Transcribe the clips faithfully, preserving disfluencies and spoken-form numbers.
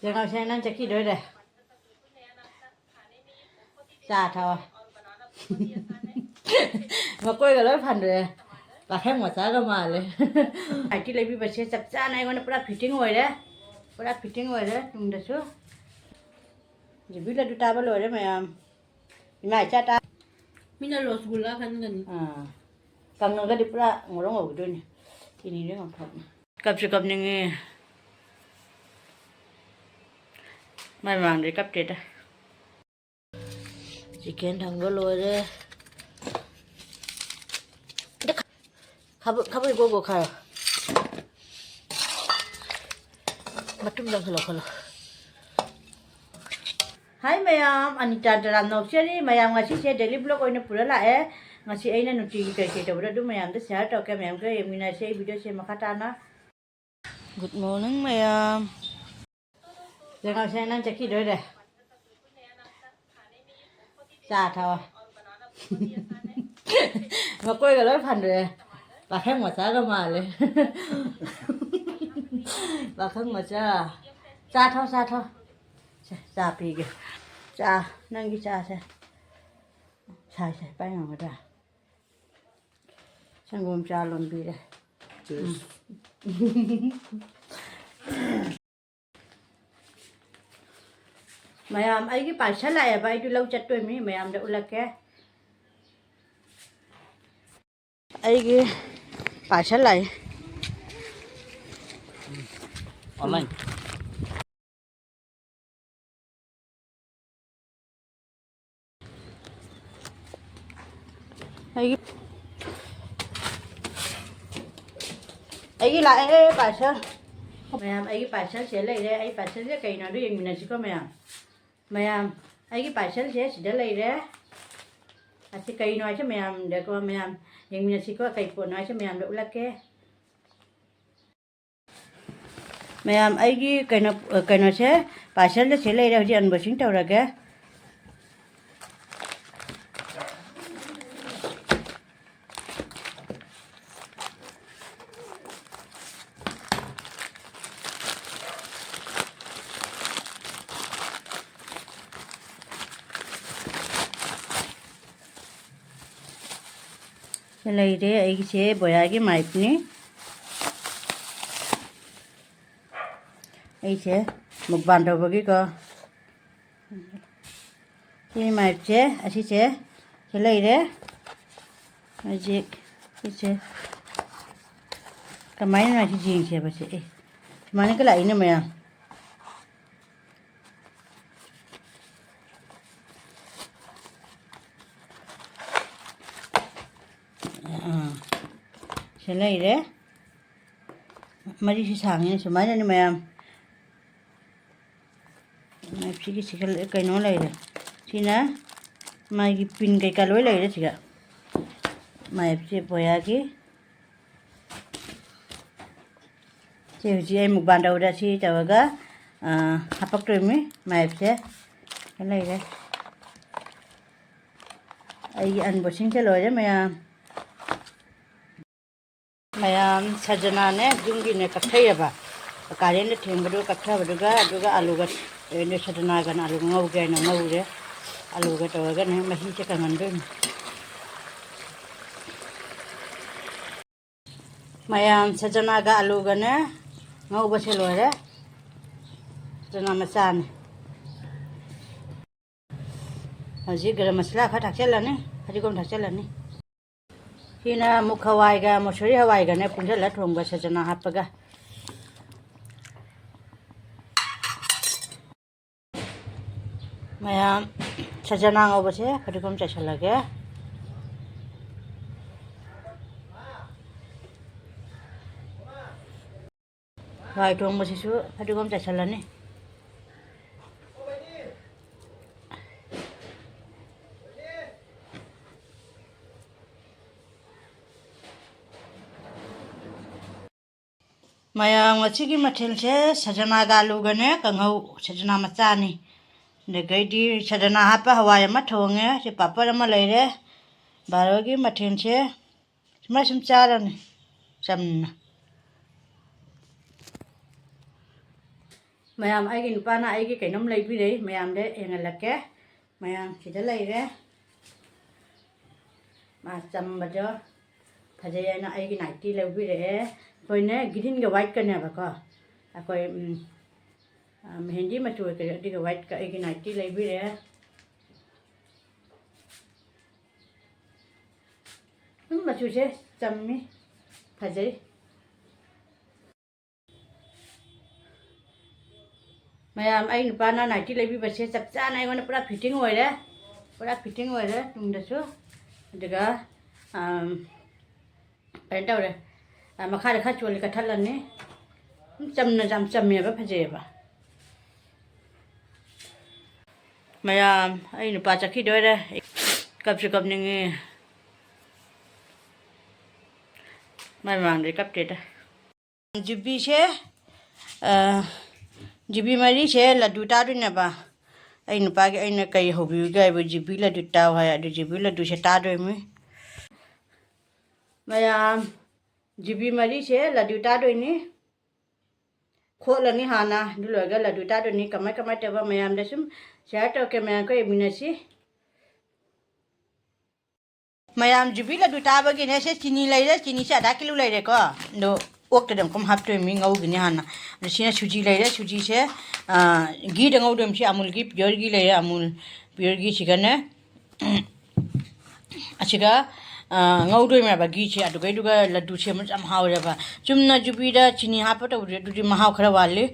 ꯀꯩꯅꯣꯁꯦ ꯅꯪ ꯆꯠꯈꯤꯗꯣꯏꯔꯦ꯫ ꯆꯥ ꯊꯛꯑꯣ꯫ ꯃꯀꯣꯏꯒ ꯂꯣꯏ ꯐꯟꯗ꯭ꯔꯦ꯫ ꯄꯥꯈꯪ ꯃꯆꯥꯒ ꯃꯥꯜꯂꯦ꯫ ꯍꯥꯏꯇꯤ ꯂꯩꯕꯤꯕꯁꯦ ꯆꯞ ꯆꯥꯅ ꯑꯩꯉꯣꯟꯗ ꯄꯨꯔꯥ ꯐꯤꯠꯇꯤꯡ ꯑꯣꯏꯔꯦ꯫ ꯄꯨꯔꯥ ꯐꯤꯠꯇꯤꯡ ꯑꯣꯏꯔꯦ ꯇꯨꯡꯗꯁꯨ꯫ ꯖꯤꯕꯤ ꯂꯗꯨ ꯇꯥꯕ ꯂꯣꯏꯔꯦ ꯃꯌꯥꯝ꯫ ꯏꯃꯥ ꯏꯆꯥ ꯇꯥ-, ꯃꯤꯅ ꯔꯣꯁꯒꯨꯜꯂꯥ ꯈꯟꯒꯅꯤ꯫ ꯑꯥ꯫ ꯀꯪꯉꯒꯗꯤ ꯄꯨꯔꯥ ꯉꯧꯔꯣꯛ ꯉꯧꯈꯤꯗꯣꯏꯅꯤ꯫ ꯆꯤꯅꯤꯗꯤ ꯉꯧꯊꯣꯛꯅꯤ꯫ ꯀꯞꯁꯨ ꯀꯞꯅꯤꯡꯉꯤ꯫ ꯃꯥꯏ ꯃꯃꯥꯡꯗꯗꯤ ꯀꯞꯇꯦꯗ꯫ ꯆꯤꯀꯦꯟ ꯊꯣꯡꯕ ꯂꯣꯏꯔꯦ꯫ ꯈꯥꯕꯩ, ꯈꯥꯕꯩ ꯒꯣ ꯒꯣ ꯈꯥꯏꯌꯣ꯫ ꯃꯇꯨꯝꯗꯪ ꯈꯜꯂꯣ, ꯈꯜꯂꯣ꯫ ꯍꯥꯏ ꯃꯌꯥꯝ, ꯑꯅꯤꯇꯥ ꯇꯔꯥꯝ ꯅꯣꯛꯆꯔꯤ꯫ ꯃꯌꯥꯝ ꯉꯁꯤꯁꯦ daily vlog ꯑꯣꯏꯅ ꯄꯨꯔ ꯂꯥꯛꯑꯦ꯫ ꯉꯁꯤ ꯑꯩꯅ ꯅꯨꯡꯇꯤꯒꯤ ꯀꯩ ꯀꯩ ꯇꯧꯕꯗꯣ ꯑꯗꯨ ꯃꯌꯥꯝꯗꯣ share ꯇꯧꯔꯛꯀꯦ꯫ ꯃꯌꯥꯝꯒ ꯌꯦꯡꯃꯤꯟꯅꯁꯦ ꯑꯩ video ꯁꯦ ꯃꯈꯥ ꯇꯥꯅ꯫ Good morning ꯃꯌꯥꯝ꯫ ꯌꯦꯡꯉꯣꯁꯦ ꯅꯪ ꯆꯠꯈꯤꯗꯣꯏꯔꯦ꯫ ꯆꯥ ꯊꯛꯑꯣ꯫ ꯃꯀꯣꯏꯒ ꯂꯣꯏ ꯐꯟꯗ꯭ꯔꯦ꯫ ꯄꯥꯈꯪ ꯃꯆꯥꯒ ꯃꯥꯜꯂꯦ꯫ ꯄꯥꯈꯪ ꯃꯆꯥ꯫ ꯆꯥ ꯊꯛꯑꯣ, ꯆꯥ ꯊꯛꯑꯣ꯫ ꯁꯦ, ꯆꯥ ꯄꯤꯒꯦ꯫ ꯆꯥ, ꯅꯪꯒꯤ ꯆꯥꯁꯦ꯫ ꯁꯥꯏ, ꯁꯥꯏ, ꯄꯥꯏ ꯉꯝꯒꯗ꯭ꯔꯥ? ꯁꯪꯒꯣꯝ ꯆꯥ ꯂꯣꯟꯕꯤꯔꯦ꯫ Cheers꯫ ꯎꯝ꯫ ꯃꯌꯥꯝ, ꯑꯩꯒꯤ parcel ꯂꯥꯛꯑꯦꯕ, ꯑꯩꯗꯨ ꯂꯧ ꯆꯠꯇꯣꯏꯃꯤ, ꯃꯌꯥꯝꯗ ꯎꯠꯂꯛꯀꯦ꯫ ꯑꯩꯒꯤ parcel ꯂꯥꯛꯑꯦ꯫ Online꯫ ꯑꯩꯒꯤ, ꯑꯩꯒꯤ ꯂꯥꯛꯑꯦ parcel꯫ ꯃꯌꯥꯝ, ꯑꯩꯒꯤ parcel ꯁꯦ ꯂꯩꯔꯦ꯫ ꯑꯩ parcel ꯁꯦ ꯀꯩꯅꯣ ꯑꯗꯨ ꯌꯦꯡꯃꯤꯟꯅꯁꯤꯀꯣ ꯃꯌꯥꯝ꯫ ꯃꯌꯥꯝ, ꯑꯩꯒꯤ parcel ꯁꯦ ꯁꯤꯗ ꯂꯩꯔꯦ꯫ ꯑꯁꯤ ꯀꯩꯅꯣ ꯍꯥꯏꯁꯦ ꯃꯌꯥꯝꯗꯀꯣ, ꯃꯌꯥꯝ ꯌꯦꯡꯃꯤꯟꯅꯁꯤꯀꯣ꯫ ꯀꯩ ꯄꯣꯠꯅꯣ ꯍꯥꯏꯁꯦ ꯃꯌꯥꯝꯗ ꯎꯠꯂꯛꯀꯦ꯫ ꯃꯌꯥꯝ, ꯑꯩꯒꯤ ꯀꯩꯅꯣ, ꯀꯩꯅꯣꯁꯦ, parcel ꯁꯦ ꯁꯤ ꯂꯩꯔꯦ꯫ ꯍꯧꯖꯤꯛ unboxing ꯇꯧꯔꯒꯦ꯫ ꯂꯩꯔꯦ ꯑꯩꯒꯤꯁꯦ ꯕꯣꯌꯥꯒꯤ ꯃꯥꯏꯞꯅꯤ꯫ ꯑꯩꯁꯦ ꯃꯨꯛꯕꯥꯡ ꯇꯧꯕꯒꯤꯀꯣ꯫ ꯁꯤ ꯃꯥꯏꯞꯁꯦ, ꯑꯁꯤꯁꯦ ꯁꯤ ꯂꯩꯔꯦ꯫ ꯍꯧꯖꯤꯛ ꯁꯤꯁꯦ ꯀꯃꯥꯏꯅ ꯁꯤ ꯌꯦꯡꯁꯦꯕ ꯁꯦ? ꯑꯦ, ꯁꯨꯃꯥꯏꯅꯒ ꯂꯥꯛꯏꯅꯦ ꯃꯌꯥꯝ꯫ ꯑꯥ, ꯁꯤ ꯂꯩꯔꯦ꯫ ꯃꯔꯤꯁꯤ ꯁꯥꯡꯉꯤꯅꯦ ꯁꯨꯃꯥꯏꯅꯅꯦ ꯃꯌꯥꯝ꯫ ꯁꯤꯒꯤ ꯁꯤꯒ ꯀꯩꯅꯣ ꯂꯩꯔꯦ꯫ ꯁꯤꯅ ꯃꯥꯒꯤ ꯄꯤꯟ ꯀꯩꯀꯥ ꯂꯣꯏ ꯂꯩꯔꯦ ꯁꯤꯒ꯫ ꯃꯥꯏꯞꯁꯦ ꯕꯣꯌꯥꯒꯤ꯫ ꯁꯤ ꯍꯧꯖꯤꯛ ꯑꯩ ꯃꯨꯛꯕꯥꯡ ꯇꯧꯕꯗ ꯁꯤ ꯇꯧꯔꯒ, ꯑꯥ, ꯍꯥꯄꯛꯇꯣꯏꯅꯤ ꯃꯥꯏꯞꯁꯦ꯫ ꯂꯩꯔꯦ꯫ ꯑꯩꯒꯤ unboxingꯁꯦ ꯂꯣꯏꯔꯦ ꯃꯌꯥꯝ꯫ ꯃꯌꯥꯝ, ꯁꯖꯅꯥꯅꯦ, ꯌꯨꯝꯒꯤꯅꯦ ꯀꯛꯊꯩꯑꯕ꯫ ꯀꯥꯂꯦꯟꯗ ꯊꯦꯡꯕꯗꯨ ꯀꯛꯊꯕꯗꯨꯒ, ꯑꯗꯨꯒ ꯑꯂꯨꯒ, ꯑꯦ, ꯁꯖꯅꯥꯒꯅ ꯑꯂꯨꯒ ꯉꯧꯒꯦ ꯍꯥꯏꯅ ꯉꯧꯔꯦ꯫ ꯑꯂꯨꯒ ꯇꯧꯔꯒꯅꯦ ꯃꯍꯤꯁꯦ ꯀꯪꯍꯟꯗꯣꯏꯅꯤ꯫ ꯃꯌꯥꯝ, ꯁꯖꯅꯥꯒ ꯑꯂꯨꯒꯅꯦ ꯉꯧꯕꯁꯦ ꯂꯣꯏꯔꯦ꯫ ꯁꯖꯅꯥ ꯃꯆꯥꯅꯤ꯫ ꯍꯧꯖꯤꯛ ꯒꯔꯝ ꯃꯁꯥꯂꯥ ꯈꯔ ꯊꯥꯛꯆꯜꯂꯅꯤ, ꯐꯗꯤꯒꯣꯝ ꯊꯥꯛꯆꯜꯂꯅꯤ꯫ ꯁꯤꯅ ꯃꯨꯛ ꯍꯋꯥꯏꯒ ꯃꯁꯨꯔꯤ ꯍꯋꯥꯏꯒꯅꯦ ꯄꯨꯟꯁꯤꯜꯂ ꯊꯣꯡꯕ, ꯁꯖꯅꯥ ꯍꯥꯞꯄꯒ꯫ ꯃꯌꯥꯝ, ꯁꯖꯅꯥ ꯉꯧꯕꯁꯦ ꯐꯗꯤꯒꯣꯝ ꯆꯥꯏꯁꯤꯜꯂꯒꯦ꯫ ꯍꯋꯥꯏ ꯊꯣꯡꯕꯁꯤꯁꯨ ꯐꯗꯤꯒꯣꯝ ꯆꯥꯏꯁꯤꯜꯂꯅꯤ꯫ ꯃꯌꯥꯝ, ꯉꯁꯤꯒꯤ ꯃꯊꯦꯜꯁꯦ ꯁꯖꯅꯥꯒ ꯑꯂꯨꯒꯅꯦ ꯀꯥꯡꯍꯧ, ꯁꯖꯅꯥ ꯃꯆꯥꯅꯤ꯫ ꯑꯗꯒꯩꯗꯤ ꯁꯖꯅꯥ ꯍꯥꯞꯄ ꯍꯋꯥꯏ ꯑꯃ ꯊꯣꯡꯉꯦ꯫ ꯁꯤ ꯄꯥꯄꯔ ꯑꯃ ꯂꯩꯔꯦ꯫ ꯕꯥꯔꯣꯒꯤ ꯃꯊꯦꯜꯁꯦ ꯁꯨꯃꯥꯏ ꯁꯨꯝ ꯆꯥꯔꯅꯤ, ꯆꯝꯅ꯫ ꯃꯌꯥꯝ, ꯑꯩꯒꯤ ꯅꯨꯄꯥꯅ ꯑꯩꯒꯤ ꯀꯩꯅꯣꯝ ꯂꯩꯕꯤꯔꯩ, ꯃꯌꯥꯝꯗ ꯌꯦꯡꯍꯜꯂꯛꯀꯦ꯫ ꯃꯌꯥꯝ, ꯁꯤꯗ ꯂꯩꯔꯦ꯫ ꯃꯥ ꯆꯝꯕꯗꯣ ꯐꯖꯩ ꯍꯥꯏꯅ ꯑꯩꯒꯤ ꯅꯥꯏꯇꯤ ꯂꯧꯕꯤꯔꯛꯑꯦ꯫ ꯑꯩꯈꯣꯏꯅ ꯒ꯭ꯔꯤꯟꯒ ꯋꯥꯏꯠꯀꯅꯦꯕꯀꯣ꯫ ꯑꯩꯈꯣꯏ, ꯎꯝ, ꯑ, ꯃꯦꯍꯦꯟꯗꯤ ꯃꯆꯨ ꯑꯣꯏ ꯀꯔꯤ ꯑꯗꯨꯒ ꯋꯥꯏꯠꯀ ꯑꯩꯒꯤ ꯅꯥꯏꯇꯤ ꯂꯩꯕꯤꯔꯛꯑꯦ꯫ ꯎꯝ, ꯃꯆꯨꯁꯦ ꯆꯝꯃꯤ, ꯐꯖꯩ꯫ ꯃꯌꯥꯝ, ꯑꯩ ꯅꯨꯄꯥꯅ ꯅꯥꯏꯇꯤ ꯂꯩꯕꯤꯕꯁꯦ ꯆꯞ ꯆꯥꯅ ꯑꯩꯉꯣꯟꯗ ꯄꯨꯔꯥ ꯐꯤꯠꯇꯤꯡ ꯑꯣꯏꯔꯦ, ꯄꯨꯔꯥ ꯐꯤꯠꯇꯤꯡ ꯑꯣꯏꯔꯦ ꯇꯨꯡꯗꯁꯨ꯫ ꯑꯗꯨꯒ, ꯑꯝ, ꯀꯩꯅꯣ ꯇꯧꯔꯦ, ꯑ, ꯃꯈꯥꯗ ꯈꯔ ꯆꯣꯜꯂꯤ ꯀꯠꯊꯠꯂꯅꯤ꯫ ꯁꯨꯝ ꯆꯝꯅ, ꯌꯥꯝ ꯆꯝꯃꯦꯕ, ꯐꯖꯩꯌꯦꯕ꯫ ꯃꯌꯥꯝ, ꯑꯩ ꯅꯨꯄꯥ ꯆꯠꯈꯤꯗꯣꯔꯦ꯫ ꯀꯞꯁꯨ ꯀꯞꯅꯤꯡꯉꯤ꯫ ꯃꯥꯏ ꯃꯃꯥꯡꯗꯗꯤ ꯀꯞꯇꯦꯗ꯫ ꯖꯤꯕꯤꯁꯦ, ꯑ, ꯖꯤꯕꯤ ꯃꯔꯤꯁꯦ ꯂꯗꯨ ꯇꯥꯗꯣꯏꯅꯦꯕ꯫ ꯑꯩ ꯅꯨꯄꯥꯒꯤ ꯑꯩꯅ ꯀꯩ ꯍꯧꯕꯤꯌꯨꯒꯦ ꯍꯥꯏꯕ, ꯖꯤꯕꯤ ꯂꯗꯨ ꯇꯥꯎ ꯍꯥꯏ꯫ ꯑꯗꯨ ꯖꯤꯕꯤ ꯂꯗꯨꯁꯦ ꯇꯥꯗꯣꯏꯃꯤ꯫ ꯃꯌꯥꯝ, ꯖꯤꯕꯤ ꯃꯔꯤꯁꯦ ꯂꯗꯨ ꯇꯥꯗꯣꯏꯅꯤ꯫ ꯈꯣꯠꯂꯅꯤ ꯍꯥꯟꯅ, ꯑꯗꯨ ꯂꯣꯏꯔꯒ ꯂꯗꯨ ꯇꯥꯗꯣꯏꯅꯤ꯫ ꯀꯃꯥꯏ ꯀꯃꯥꯏ ꯇꯧꯕ ꯃꯌꯥꯝꯗ ꯁꯨꯝ ꯁꯤꯌꯥꯔ ꯇꯧꯔꯛꯀꯦ, ꯃꯌꯥꯝ ꯑꯩꯈꯣꯏ ꯌꯦꯡꯃꯤꯟꯅꯁꯤ꯫ ꯃꯌꯥꯝ ꯖꯤꯕꯤ ꯂꯗꯨ ꯇꯥꯕꯒꯤꯅꯦ꯫ ꯁꯦ ꯆꯤꯅꯤ ꯂꯩꯔꯦ, ꯆꯤꯅꯤꯁꯦ ꯑꯙꯥ ꯀꯤꯂꯣ ꯂꯩꯔꯦꯀꯣ꯫ ꯑꯗꯣ ꯑꯣꯛꯇꯗ ꯑꯃꯨꯛ ꯍꯥꯞꯇꯣꯏ ꯃꯤ ꯉꯧꯒꯤꯅꯤ ꯍꯥꯟꯅ꯫ ꯑꯗꯣ ꯁꯤꯅ ꯁꯨꯖꯤ ꯂꯩꯔꯦ, ꯁꯨꯖꯤꯁꯦ, ꯑ, ꯘꯤꯗ ꯉꯧꯗꯣꯏꯅꯤ꯫ ꯁꯤ ꯑꯃꯨꯜꯒꯤ pure ꯘꯤ ꯂꯩꯔꯦ, ꯑꯃꯨꯜ pure ꯘꯤꯁꯤꯒꯅꯦ꯫ ꯑꯁꯤꯒ, ꯑ, ꯉꯧꯗꯣꯏꯅꯦꯕ ꯘꯤꯁꯦ꯫ ꯑꯗꯨꯒꯩꯗꯨꯒ ꯂꯗꯨ ꯁꯦꯝꯕꯁꯦ ꯌꯥꯝ ꯍꯥꯎꯋꯦꯕ꯫ ꯆꯨꯝꯅ ꯖꯤꯕꯤꯗ ꯆꯤꯅꯤ ꯍꯥꯞꯄ ꯇꯧꯕꯗꯤ ꯑꯗꯨꯗꯤ ꯃꯍꯥꯎ ꯈꯔ ꯋꯥꯠꯂꯤ꯫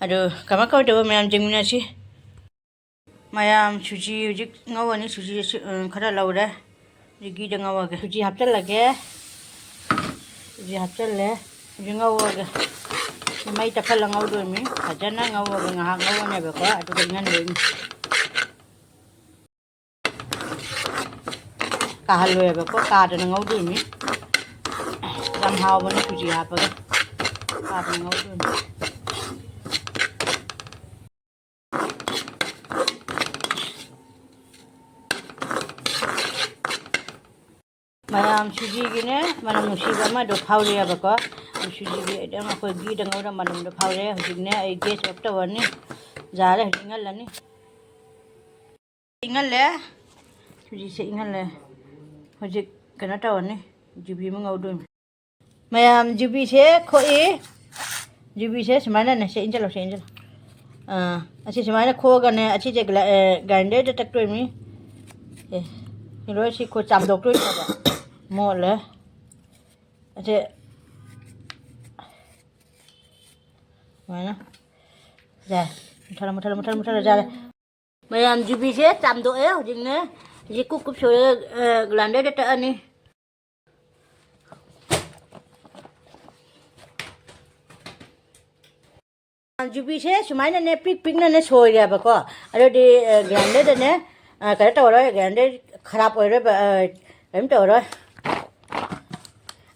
ꯑꯗꯣ ꯀꯃꯥꯏ ꯀꯃꯥꯏ ꯇꯧꯕ ꯃꯌꯥꯝ ꯌꯦꯡꯃꯤꯟꯅꯁꯤ꯫ ꯃꯌꯥꯝ ꯁꯨꯖꯤ ꯍꯧꯖꯤꯛ ꯉꯧꯔꯅꯤ꯫ ꯁꯨꯖꯤꯁꯤ, ꯎꯝ, ꯈꯔ ꯂꯧꯔꯦ꯫ ꯍꯧꯖꯤꯛ ꯘꯤꯗ ꯉꯧꯔꯒꯦ꯫ ꯁꯨꯖꯤ ꯍꯥꯞꯆꯜꯂꯒꯦ꯫ ꯁꯨꯖꯤ ꯍꯥꯞꯆꯜꯂꯦ꯫ ꯍꯧꯖꯤꯛ ꯉꯧꯔꯒꯦ꯫ ꯃꯩ ꯇꯞꯍꯜꯂ ꯉꯧꯗꯣꯏꯅꯤ꯫ ꯐꯖꯅ ꯉꯧꯔꯒ ꯉꯥꯏꯍꯥꯛ ꯉꯧꯔꯅꯦꯕꯀꯣ꯫ ꯑꯗꯨꯒ ꯏꯪꯍꯟꯗꯣꯏꯅꯤ꯫ ꯀꯥꯍꯜꯂꯣꯏꯕꯀꯣ꯫ ꯀꯥꯗꯅ ꯉꯧꯗꯣꯏꯅꯤ꯫ ꯌꯥꯝ ꯍꯥꯎꯕꯅꯦ ꯁꯨꯖꯤ ꯍꯥꯞꯄꯒ꯫ ꯀꯥꯗꯅ ꯉꯧꯗꯣꯏꯅꯤ꯫ ꯃꯌꯥꯝ ꯁꯨꯖꯤꯒꯤꯅꯦ ꯃꯅꯝ ꯅꯨꯡꯁꯤꯕ ꯑꯃꯗꯣ ꯐꯥꯎꯔꯛꯑꯦꯕꯀꯣ꯫ ꯁꯨꯖꯤꯒꯤ ꯑꯗꯨꯝ ꯑꯩꯈꯣꯏ ꯘꯤꯗ ꯉꯧꯔ ꯃꯅꯝꯗꯣ ꯐꯥꯎꯔꯦ꯫ ꯍꯧꯖꯤꯛꯅꯦ ꯑꯩ gas off ꯇꯧꯔꯅꯤ꯫ ꯌꯥꯔꯦ, ꯍꯧꯖꯤꯛ ꯏꯪꯍꯜꯂꯅꯤ꯫ ꯏꯪꯍꯜꯂꯦ꯫ ꯁꯨꯖꯤꯁꯦ ꯏꯪꯍꯜꯂꯦ꯫ ꯍꯧꯖꯤꯛ ꯀꯩꯅꯣ ꯇꯧꯔꯅꯤ꯫ ꯌꯨꯕꯤ ꯑꯃ ꯉꯧꯗꯣꯏꯅꯤ꯫ ꯃꯌꯥꯝ ꯌꯨꯕꯤꯁꯦ ꯈꯣꯛꯏ꯫ ꯌꯨꯕꯤꯁꯦ ꯁꯨꯃꯥꯏꯅꯅꯦ, ꯁꯦ ꯏꯟꯁꯤꯜꯂꯣ, ꯁꯦ ꯏꯟꯁꯤꯜꯂꯣ꯫ ꯑꯥ, ꯑꯁꯤ ꯁꯨꯃꯥꯏꯅ ꯈꯣꯛꯑꯒꯅꯦ, ꯑꯁꯤꯁꯦ ꯒ꯭ꯂ-, ꯑꯦ, ꯒ꯭ꯔꯥꯏꯟꯗꯔꯗ ꯇꯛꯇꯣꯏꯅꯤ꯫ ꯑꯦ, ꯁꯤ ꯂꯣꯏ ꯁꯤ ꯈꯣ-, ꯆꯥꯝꯊꯣꯛꯇꯣꯏꯅꯦꯕ꯫ ꯃꯣꯠꯂꯦ꯫ ꯑꯁꯤ ꯁꯨꯃꯥꯏꯅ꯫ ꯌꯥꯔꯦ꯫ ꯃꯨꯊꯠꯂꯣ, ꯃꯨꯊꯠꯂꯣ, ꯃꯨꯊꯠꯂꯣ, ꯃꯨꯊꯠꯂꯣ, ꯌꯥꯔꯦ꯫ ꯃꯌꯥꯝ ꯌꯨꯕꯤꯁꯦ ꯆꯥꯝꯗꯣꯛꯑꯦ ꯍꯧꯖꯤꯛꯅꯦ꯫ ꯍꯧꯖꯤꯛ ꯀꯨꯞ ꯀꯨꯞ ꯁꯣꯏꯔ, ꯑ, ꯒ꯭ꯔꯥꯏꯟꯗꯔꯗ ꯇꯛꯑꯅꯤ꯫ ꯌꯨꯕꯤꯁꯦ ꯁꯨꯃꯥꯏꯅꯅꯦ ꯄꯤꯛ ꯄꯤꯛꯅꯅꯦ ꯁꯣꯏꯔꯦꯕꯀꯣ꯫ ꯑꯗꯨꯗꯤ, ꯑ, ꯒ꯭ꯔꯥꯏꯟꯗꯔꯗꯅꯦ, ꯑ, ꯀꯩꯅꯣ ꯇꯧꯔꯔꯣꯏ, ꯒ꯭ꯔꯥꯏꯟꯗꯔ ꯈꯔꯥꯞ ꯑꯣꯏꯔꯣꯏꯕ, ꯑ, ꯀꯔꯤꯝ ꯇꯧꯔꯔꯣꯏ꯫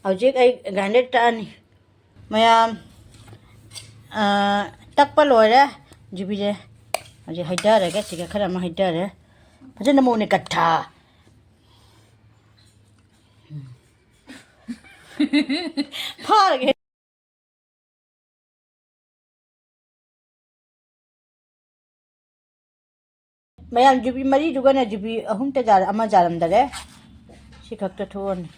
ꯍꯧꯖꯤꯛ ꯑꯩ ꯒ꯭ꯔꯥꯏꯟꯗꯔ ꯇꯛꯑꯅꯤ꯫ ꯃꯌꯥꯝ, ꯑ, ꯇꯛꯄ ꯂꯣꯏꯔꯦ ꯌꯨꯕꯤꯁꯦ꯫ ꯍꯧꯖꯤꯛ ꯍꯩꯊꯔꯒꯦ, ꯁꯤꯒ ꯈꯔ ꯑꯃ ꯍꯩꯊꯔꯦ꯫ ꯐꯖꯅ ꯃꯨꯟꯅ ꯀꯠꯊ-, ꯐꯥꯔꯒꯦ꯫ ꯃꯌꯥꯝ ꯌꯨꯕꯤ ꯃꯔꯤꯗꯨꯒꯅ ꯌꯨꯕꯤ ꯑꯍꯨꯝꯇ ꯖꯥꯔ-, ꯑꯃ ꯖꯥꯔꯝꯗꯔꯦ꯫ ꯁꯤ ꯈꯛꯇ ꯊꯣꯛꯑꯅꯤ꯫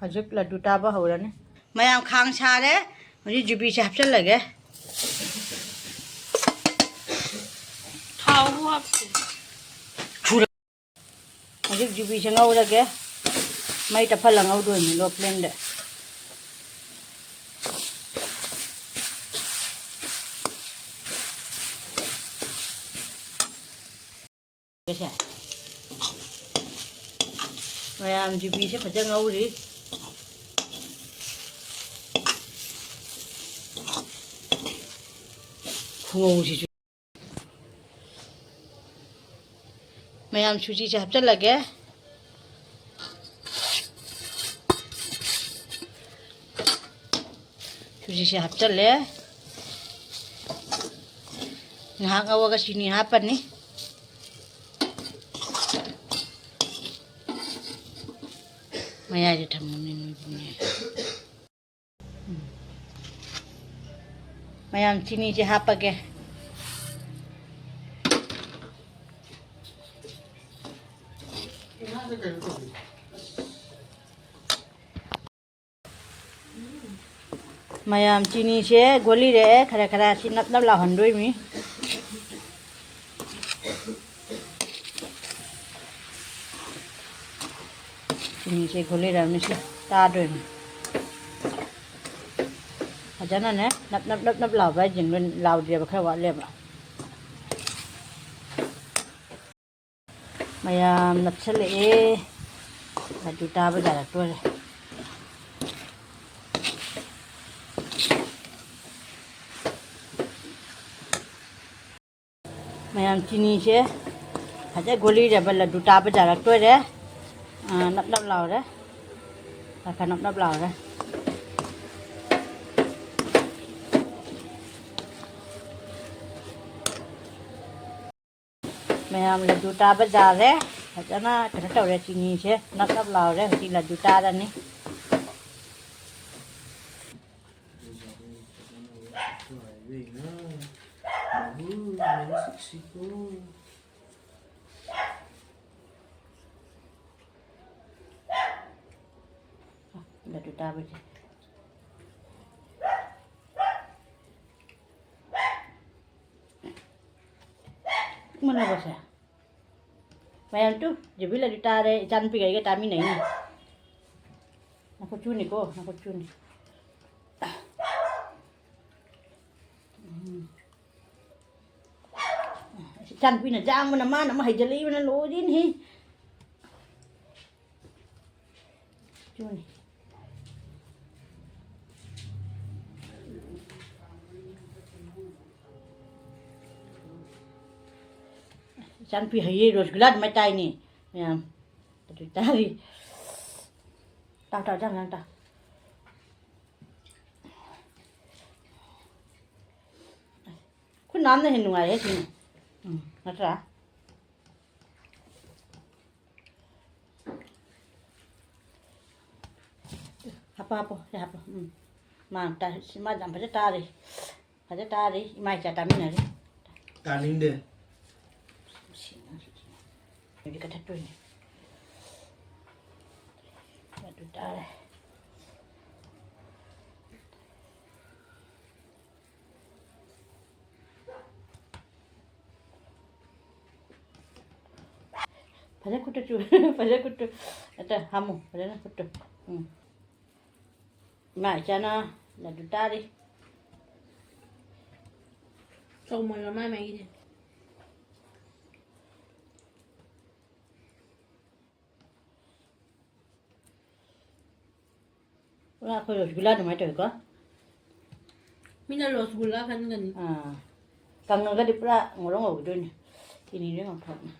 ꯍꯧꯖꯤꯛ ꯂꯗꯨ ꯇꯥꯕ ꯍꯧꯔꯅꯤ꯫ ꯃꯌꯥꯝ ꯈꯥꯡ ꯁꯥꯔꯦ꯫ ꯍꯧꯖꯤꯛ ꯌꯨꯕꯤꯁꯦ ꯍꯥꯞꯆꯤꯜꯂꯒꯦ꯫ ꯊꯥꯎꯕꯨ ꯍꯥꯞꯇꯦ꯫ ꯍꯧꯖꯤꯛ ꯌꯨꯕꯤꯁꯦ ꯉꯧꯔꯒꯦ꯫ ꯃꯩ ꯇꯞꯍꯜꯂ ꯉꯧꯗꯣꯏꯅꯤ, low flameꯗ꯫ ꯃꯌꯥꯝ ꯌꯨꯕꯤꯁꯦ ꯐꯖꯅ ꯉꯧꯔꯤ꯫ ꯈꯨꯉꯧꯁꯤꯁꯨ꯫ ꯃꯌꯥꯝ ꯁꯨꯖꯤꯁꯦ ꯍꯥꯞꯆꯤꯜꯂꯒꯦ꯫ ꯁꯨꯖꯤꯁꯦ ꯍꯥꯞꯆꯤꯜꯂꯦ꯫ ꯉꯥꯏꯍꯥꯛ ꯉꯧꯔꯒ ꯆꯤꯅꯤ ꯍꯥꯞꯄꯅꯤ꯫ ꯃꯌꯥꯏꯗ ꯊꯝꯃꯅꯤ ꯅꯣꯏꯕꯨꯅꯦ꯫ ꯃꯌꯥꯝ ꯆꯤꯅꯤꯁꯦ ꯍꯥꯞꯄꯒꯦ꯫ ꯃꯌꯥꯝ, ꯆꯤꯅꯤꯁꯦ ꯒꯣꯂꯤꯔꯦ, ꯈꯔ ꯈꯔ ꯁꯤ ꯅꯞ ꯅꯞ ꯂꯥꯎꯍꯟꯗꯣꯏꯅꯤ꯫ ꯆꯤꯅꯤꯁꯦ ꯒꯣꯂꯤꯔꯝꯅꯤ, ꯁꯤ ꯇꯥꯗꯣꯏꯅꯤ꯫ ꯐꯖꯅꯅꯦ, ꯅꯞ ꯅꯞ ꯅꯞ ꯅꯞ ꯂꯥꯎꯕ ꯍꯥꯏꯁꯦ ꯂꯥꯎꯗ꯭ꯔꯦꯕ, ꯈꯔ ꯋꯥꯠꯂꯦꯕ꯫ ꯃꯌꯥꯝ ꯅꯞꯁꯜꯂꯛꯑꯦ꯫ ꯑꯗꯨ ꯇꯥꯕ ꯌꯥꯔꯛꯇꯣꯔꯦ꯫ ꯃꯌꯥꯝ, ꯆꯤꯅꯤꯁꯦ ꯐꯖ ꯒꯣꯂꯤꯔꯕ, ꯂꯗꯨ ꯇꯥꯕ ꯌꯥꯔꯛꯇꯣꯔꯦ꯫ ꯑꯥ, ꯅꯞ ꯅꯞ ꯂꯥꯎꯔꯦ꯫ ꯈꯔ ꯈꯔ ꯅꯞ ꯅꯞ ꯂꯥꯎꯔꯦ꯫ ꯃꯌꯥꯝ, ꯂꯗꯨ ꯇꯥꯕ ꯌꯥꯔꯦ꯫ ꯐꯖꯅ ꯀꯩꯅꯣ ꯇꯧꯔꯦ, ꯆꯤꯅꯤꯁꯦ ꯅꯞ ꯅꯞ ꯂꯥꯎꯔꯦ꯫ ꯍꯧꯖꯤꯛ ꯂꯗꯨ ꯇꯥꯔꯅꯤ꯫ ꯂꯗꯨ ꯇꯥꯕꯁꯦ꯫ ꯃꯨꯟꯅꯕꯁꯦ꯫ ꯃꯌꯥꯝ ꯇꯨ, ꯖꯤꯕꯤ ꯂꯗꯨ ꯇꯥꯔꯦ, ꯏꯆꯥꯅꯨꯄꯤꯒ ꯑꯩꯒ ꯇꯥꯃꯤꯟꯅꯩꯅꯤ꯫ ꯅꯈꯨꯠ ꯆꯨꯅꯤꯀꯣ, ꯅꯈꯨꯠ ꯆꯨꯅꯤ꯫ ꯎꯝ꯫ ꯏꯆꯥꯅꯨꯄꯤꯅ ꯆꯥꯡꯕꯅ ꯃꯥꯅ ꯑꯃ ꯍꯩꯖꯤꯜꯂꯛꯏꯕꯅ ꯂꯣꯏꯔꯤꯅꯤ꯫ ꯆꯨꯅꯤ꯫ ꯏꯆꯥꯅꯨꯄꯤ ꯍꯩꯌꯦ, ꯔꯣꯁꯒꯨꯂꯥ ꯑꯗꯨꯃꯥꯏ ꯇꯥꯏꯅꯦ ꯃꯌꯥꯝ꯫ ꯑꯗꯨ ꯇꯥꯔꯤ꯫ ꯇꯥꯎ, ꯇꯥꯎ, ꯆꯥꯡ, ꯆꯥꯡ, ꯇꯥꯎ꯫ ꯈꯨꯠ ꯅꯥꯟꯅ ꯍꯦꯟꯅ ꯅꯨꯡꯉꯥꯏꯍꯦ ꯁꯤꯅ꯫ ꯎꯝ, ꯅꯠꯇ꯭ꯔꯥ? ꯍꯥꯞꯄꯣ, ꯍꯥꯞꯄꯣ, ꯁꯤ ꯍꯥꯞꯄꯣ꯫ ꯎꯝ꯫ ꯃꯥ ꯇꯥ-, ꯁꯤ ꯃꯥ ꯌꯥꯝ ꯐꯖ ꯇꯥꯔꯤ꯫ ꯐꯖ ꯇꯥꯔꯤ꯫ ꯏꯃꯥ ꯏꯆꯥ ꯇꯥꯃꯤꯟꯅꯔꯤ꯫ ꯇꯥꯅꯤꯡꯗꯦ꯫ ꯁꯤ ꯑꯉꯥꯡꯁꯤꯗꯤ꯫ ꯑꯗꯨꯗꯤ ꯀꯛꯊꯠꯇꯣꯏꯅꯦ꯫ ꯑꯗꯨ ꯇꯥꯔꯦ꯫ ꯐꯖꯅ ꯈꯨꯠꯇꯨ ꯆꯨ-, ꯐꯖꯅ ꯈꯨꯠꯇꯨ, ꯑꯝꯇ ꯍꯥꯝꯃꯨ, ꯐꯖꯅ ꯈꯨꯠꯇꯨ꯫ ꯎꯝ꯫ ꯏꯃꯥ ꯏꯆꯥꯅ ꯂꯗꯨ ꯇꯥꯔꯤ꯫ ꯆꯧꯃꯜꯂꯣ ꯃꯥꯏ ꯃꯩꯁꯦ꯫ ꯄꯨꯔꯥ ꯑꯩꯈꯣꯏ ꯔꯣꯁꯒꯨꯂꯥ ꯑꯗꯨꯃꯥꯏꯅ ꯇꯧꯋꯤꯀꯣ꯫ ꯃꯤꯅ ꯔꯣꯁꯒꯨꯂꯥ ꯈꯟꯒꯅꯤ꯫ ꯑꯥ꯫ ꯀꯪꯉꯒꯗꯤ ꯄꯨꯔꯥ ꯉꯧꯔꯣꯛ ꯉꯧꯈꯤꯗꯣꯏꯅꯤ꯫ ꯆꯤꯅꯤꯗ ꯉꯧꯊꯣꯛꯅ꯫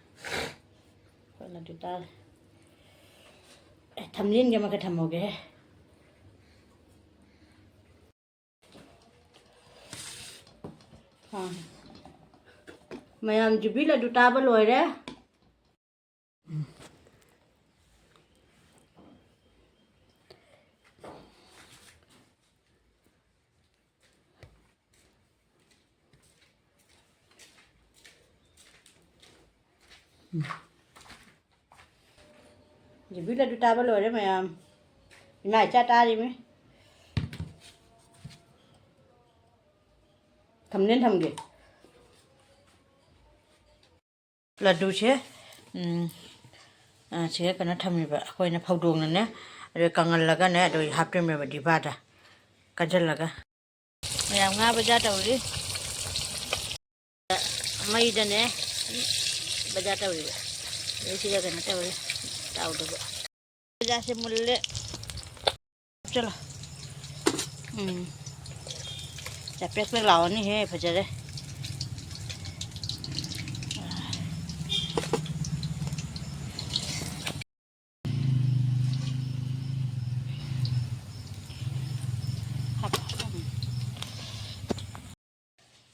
ꯍꯣꯏ, ꯑꯗꯨ ꯇꯥꯔꯦ꯫ ꯑꯦ, ꯊꯝꯖꯤꯟꯒꯦ, ꯑꯃꯈꯛ ꯊꯝꯍꯧꯒꯦꯍꯦ꯫ ꯑꯥ꯫ ꯃꯌꯥꯝ ꯖꯨꯕꯤ ꯂꯗꯨ ꯇꯥꯕ ꯂꯣꯏꯔꯦ꯫ ꯖꯤꯕꯤ ꯂꯗꯨ ꯇꯥꯕ ꯂꯣꯏꯔꯦ ꯃꯌꯥꯝ꯫ ꯏꯃꯥ ꯏꯆꯥ ꯇꯥꯔꯤꯃꯤ꯫ ꯊꯝꯅꯦ ꯊꯝꯒꯦ꯫ ꯂꯗꯨꯁꯦ, ꯎꯝ, ꯑ, ꯁꯤꯒ ꯀꯩꯅꯣ ꯊꯝꯃꯤꯕ, ꯑꯩꯈꯣꯏꯅ ꯐꯧꯗꯣꯡꯅꯅꯦ, ꯑꯗꯨ ꯀꯪꯍꯜꯂꯒꯅꯦ, ꯑꯗꯨ ꯍꯥꯞꯇꯣꯏꯅꯦꯕ ꯗꯤꯕꯥꯗ ꯀꯟꯁꯤꯜꯂꯒ꯫ ꯃꯌꯥꯝ ꯉꯥ ꯕꯖꯥꯔ ꯇꯧꯔꯤ꯫ ꯃꯩꯗꯅꯦ ꯕꯖꯥꯔ ꯇꯧꯔꯤꯕ꯫ ꯑꯗꯩ ꯁꯤꯒ ꯀꯩꯅꯣ ꯇꯧꯔꯤ, ꯇꯥꯎꯗꯕ꯫ ꯕꯖꯥꯔꯁꯦ ꯃꯨꯜꯂꯦ꯫ ꯆꯠꯂꯣ꯫ ꯎꯝ꯫ ꯆꯥꯄꯦꯛ ꯄꯦꯛ ꯂꯥꯎꯔꯅꯤꯍꯦ, ꯐꯖꯔꯦ꯫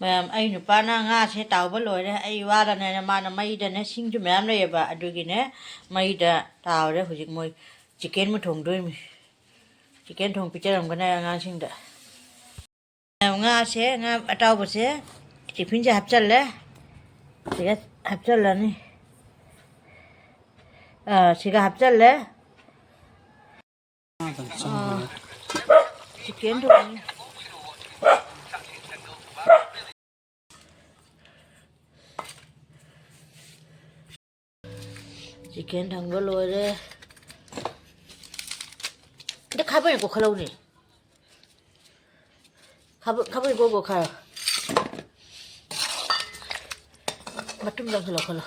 ꯃꯌꯥꯝ, ꯑꯩ ꯅꯨꯄꯥꯅ ꯉꯥꯁꯦ ꯇꯥꯎꯕ ꯂꯣꯏꯔꯦ, ꯑꯩ ꯋꯥꯔꯅꯦꯅ ꯃꯥꯅ ꯃꯩꯗꯅꯦ ꯁꯤꯡꯁꯨ ꯃꯌꯥꯝ ꯂꯩꯌꯦꯕ, ꯑꯗꯨꯒꯤꯅꯦ ꯃꯩꯗ ꯇꯥꯎꯔꯦ꯫ ꯍꯧꯖꯤꯛ ꯃꯣꯏ ꯆꯤꯀꯦꯟ ꯑꯃ ꯊꯣꯡꯗꯣꯏꯃꯤ꯫ ꯆꯤꯀꯦꯟ ꯊꯣꯡ ꯄꯤꯖꯔꯝꯒꯅꯤ ꯑꯉꯥꯡꯁꯤꯡꯗ꯫ ꯉꯥꯁꯦ, ꯉꯥ ꯑꯇꯥꯎꯕꯁꯦ ꯇꯤꯐꯤꯟꯁꯦ ꯍꯥꯞꯆꯜꯂꯦ꯫ ꯁꯤꯒ ꯍꯥꯞꯆꯜꯂꯅꯤ꯫ ꯑꯥ, ꯁꯤꯒ ꯍꯥꯞꯆꯜꯂꯦ꯫ ꯑꯥ, ꯆꯤꯀꯦꯟ ꯊꯣꯡꯉꯤ꯫ ꯆꯤꯀꯦꯟ ꯊꯣꯡꯕ ꯂꯣꯏꯔꯦ꯫ ꯑꯝꯇ ꯈꯥꯕꯩꯅ ꯀꯣꯛꯈꯠꯂꯧꯅꯦ꯫ ꯈꯥꯕꯩ, ꯈꯥꯕꯩ ꯀꯣꯛ ꯀꯣꯛꯈꯥꯏꯔꯣ꯫ ꯃꯇꯨꯝꯗꯣ ꯑꯝꯇ ꯂꯧꯈꯠꯂꯣ꯫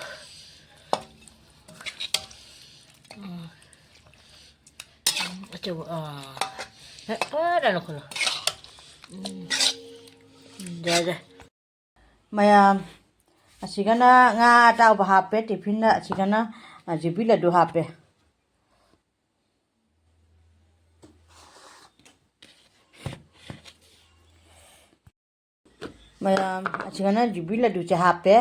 ꯎꯝ꯫ ꯎꯝ, ꯑꯆꯧꯕ, ꯑꯥ꯫ ꯍꯦꯛ ꯐꯖꯅ ꯂꯧꯈꯠꯂꯣ꯫ ꯎꯝ꯫ ꯎꯝ, ꯌꯥꯔꯦ꯫ ꯃꯌꯥꯝ, ꯑꯁꯤꯒꯅ ꯉꯥ ꯑꯇꯥꯎꯕ ꯍꯥꯞꯄꯦ ꯇꯤꯐꯤꯟꯗ, ꯑꯁꯤꯒꯅ, ꯑ, ꯖꯤꯕꯤ ꯂꯗꯨ ꯍꯥꯞꯄꯦ꯫ ꯃꯌꯥꯝ, ꯑꯁꯤꯒꯅ ꯖꯤꯕꯤ ꯂꯗꯨꯁꯦ ꯍꯥꯞꯄꯦ꯫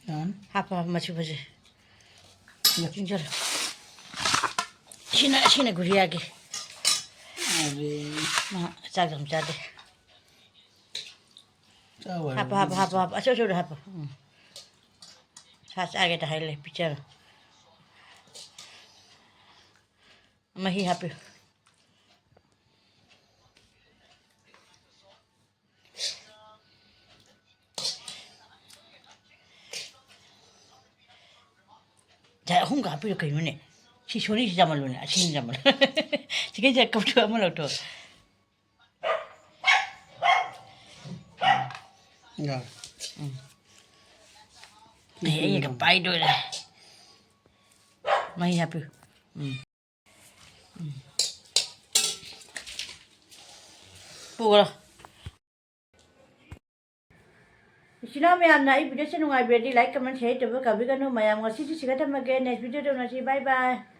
ꯌꯥꯅꯤ꯫ ꯍꯥꯞꯄꯣ, ꯍꯥꯞꯄꯣ, ꯃꯆꯨ ꯐꯖꯩ꯫ ꯆꯤꯡꯁꯤꯜꯂꯣ꯫ ꯁꯤꯅ, ꯁꯤꯅ ꯒꯨꯔꯤꯌꯥꯒꯤ꯫ ꯑꯗꯨꯗꯤ ꯃꯥ ꯆꯥꯛ ꯌꯥꯝ ꯆꯥꯗꯦ꯫ ꯆꯥꯎ ꯍꯥꯏꯕ ꯍꯥꯞꯄꯣ, ꯍꯥꯞꯄꯣ, ꯃꯤꯗꯤ ꯍꯥꯞꯄꯣ, ꯍꯥꯞꯄꯣ꯫ ꯑꯆꯧ ꯑꯆꯧꯗꯣ ꯍꯥꯞꯄꯣ꯫ ꯎꯝ꯫ ꯁꯥ ꯆꯥꯒꯦꯗ ꯍꯥꯏ ꯂꯩ, ꯄꯤꯛꯆꯔ꯫ ꯃꯍꯤ ꯍꯥꯞꯄꯤꯌꯨ꯫ ꯉꯁꯥꯏ ꯑꯍꯨꯝꯒ ꯍꯥꯞꯄꯤꯔꯣ ꯀꯩꯅꯣꯅꯦ? ꯁꯤ ꯁꯣꯔꯤꯁꯤ ꯌꯥꯝꯃꯜꯂꯨꯅꯦ, ꯑꯁꯤꯅ ꯌꯥꯝꯃꯜꯂꯨ꯫ ꯆꯤꯛꯀꯟꯁꯦ ꯀꯞꯊꯣꯛ ꯑꯃ ꯂꯧꯊꯣꯛ꯫ ꯌꯥꯔꯦ꯫ ꯎꯝ꯫ ꯑꯦ, ꯑꯩꯅꯒ ꯄꯥꯏꯗꯣꯏꯔꯦ꯫ ꯃꯍꯤ ꯍꯥꯞꯄꯤꯌꯨ꯫ ꯎꯝ꯫ ꯎꯝ꯫ ꯄꯨꯈ꯭ꯔꯣ꯫ ꯏꯆꯤꯟ ꯏꯅꯥꯎ ꯃꯌꯥꯝꯅ ꯑꯩ videoꯁꯦ ꯅꯨꯡꯉꯥꯏꯕꯤꯔꯗꯤ like, comment, share ꯇꯧꯕ ꯀꯥꯎꯕꯤꯒꯅꯨ꯫ ꯃꯌꯥꯝ ꯉꯁꯤꯗꯤ ꯁꯤꯒ ꯊꯝꯃꯒꯦ꯫ Next videoꯗ ꯎꯅꯁꯤ꯫ Bye bye꯫